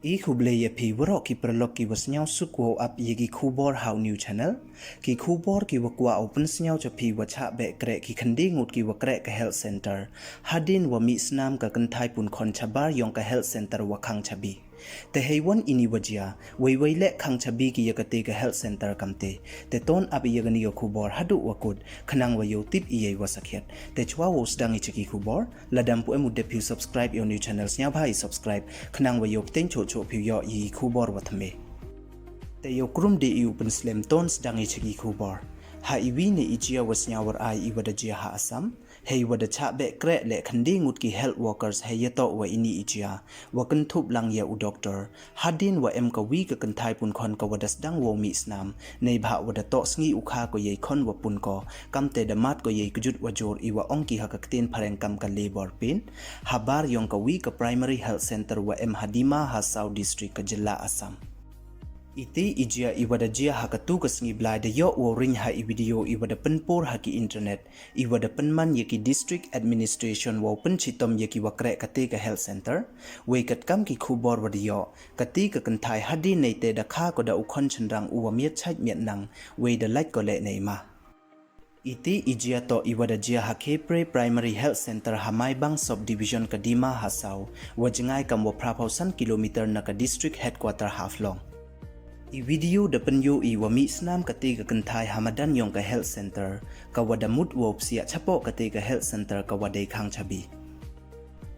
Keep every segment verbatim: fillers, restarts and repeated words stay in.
I khublei ya phi waroh ki paralok ki wa sniawsuk wow ap ya ki khubor ha u new channel. Ki khubor ki wa kwah u pynsniaw cha phi wa chah beh kreh ki khyndai ngut ki wa kreh ka health center hadien wa mih snam ka kynthai punkhon chabar yong ka health center wa khang chabi. Te heiwon ini wa jia, wei wei leh khang chabi ki ya kate ka health center kamte. Te ton ap ya kani ka khubor haduh wa kut, khnang wa yoh tip i ya i wa sakhiat. Te chwa wow sdang i cha ki khubor, lada ym pu em u dep phi u subscribe ya u new channel, sniawbha i subscribe, khnang wa yoh pteng choh choh phi u yoh i khubor wa thymme. Te yow krum de i u pynslem, ton sdang i cha ki khubor. Ha i wi ne i jia wa sniaw war ai i wa da jia ha Assam, hei wa da chah beh kreh leh khyndai ngut ki health workers hei yatoh wa ini i jia, wa kynthup lang ya u doctor, hadien wa em ka wi ka kynthai punkhon ka wa da sdang wow mih snam, neibhah wa da toh sngi u kha ko ya i khon wa pun ko, kamte da mad ko ya i kjut wa jur i wa ong ki ha ka ktien phareng kam ka labour pain, habar yong ka wi ka primary health center wa em ha Dima Hasao district ka jylla Assam. Iti i jia i wa da jia ha katu ka sngi Blai da yoh wow ring ha i video i wa da pynpur ha ki internet, i wa da pynman ya ki district administration wow pynchitom ya ki wa kreh kate ka health center. Wei katkam ki khubor wa da yoh, kate ka kynthai hadien neite da kha ko da u khon chynrang u wa miat chait miat nang, wei da lait ko leh nei ma. Iti i jia toh i wa da jia ha Khepre Primary Health Center ha Maibang Subdivision ka Dima Hasao, wa jngai kam wa phra phaw san kilometer na ka district headquarter Haflong. I video da pynyoo i wa mih snam kate ka kynthai ha madan yong ka health center, ka wa da mut wow psiah chapoh kate ka health center ka wa dei khang chabi.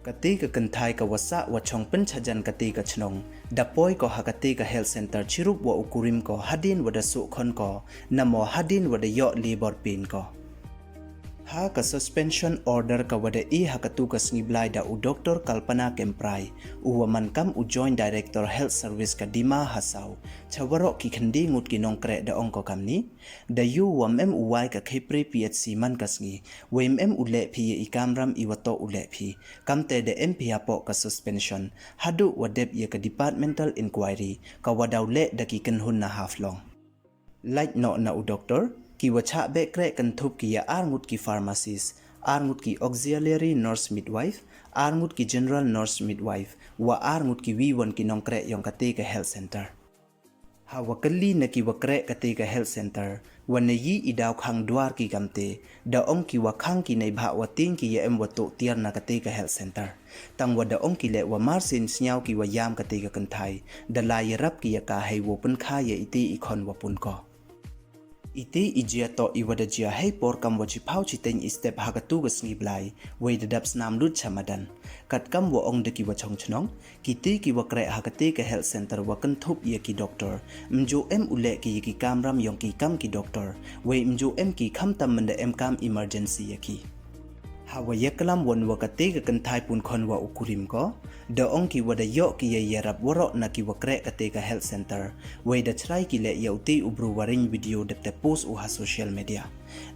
Kate ka kynthai ka wa sah wa chong pynchajan kate ka chnong, da poi ko ha kate ka health center chirup wa u kurim ko hadien wa da suh khon ko, namo hadien wa da yoh labour pain ko. Ha ka suspension order ka wa da e ha katu ka sngi Blai da u Doctor Kalpana Kemprai, u wa man kam u Joint Director Health Service ka Dima Hasao, cha waroh ki khyndai ngut ki nongkreh, da ong ko kamni, da yoo wa ym em u wai ka Khepre P H C man ka sngi, wei ym em u leh phi ya i kamram i wa toh u leh phi, kamte da em phi hapoh ka suspension, haduh wa dep ya ka departmental inquiry, ka wa daw leh da ki kynhun na Haflong. Lait noh na u doctor, ki wa chah beh kreh kynthup ki ya ar ngut ki pharmacist, ar ngut ki auxiliary nurse midwife, ar ngut ki general nurse midwife, wa ar ngut ki wi won ki nongkreh yong kate ka health center. Ha wa kylli na ki wa kreh kate ka health center, wa ne yi i daw khang dwar ki kamte, da ong ki wa khang ki neibhah wa tieng ki ya em wa tuh tiar na kate ka health center. Tang wa da ong ki leh wa marsien sniaw ki wa yam kate ka kynthai, da lai yarap ki ya ka hei wow pynkha ya iti i khon wa pun ko. Iti i jia toh i wa da jia hei por kam wa chiphaw chiteng i step ha katu ka sngi Blai, wei da dap snam lut cha madan. Katkam wa ong da ki wa chong chnong, kiti ki wa kreh ha kate ka health center wa kynthup ya ki doctor, ym ju em u leh ki ya ki kamram yong ki kam ki doctor, wei ym ju em ki khamtam man da em kam emergency ya ki. Ha wa yaklam won wa kate ka kynthai punkhon wa u kurim ko, da ong ki wa da yoh ki ya yarap waroh na ki wa kreh kate ka health center, wei da chrai ki leh ya uti u bru wa ring video dep te post u ha social media.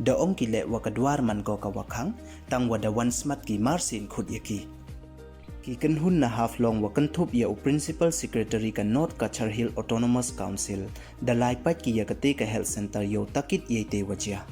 Da ong ki leh wa ka dwar man ko ka wa khang, tang wa da wan smat ki marsien khut ya ki. Ki kynhun na Haflong wa kynthup ya u Principal Secretary ka North Cachar Hill Autonomous Council, da lai pait ki ya kate ka health center yow takit ya ite wa jia.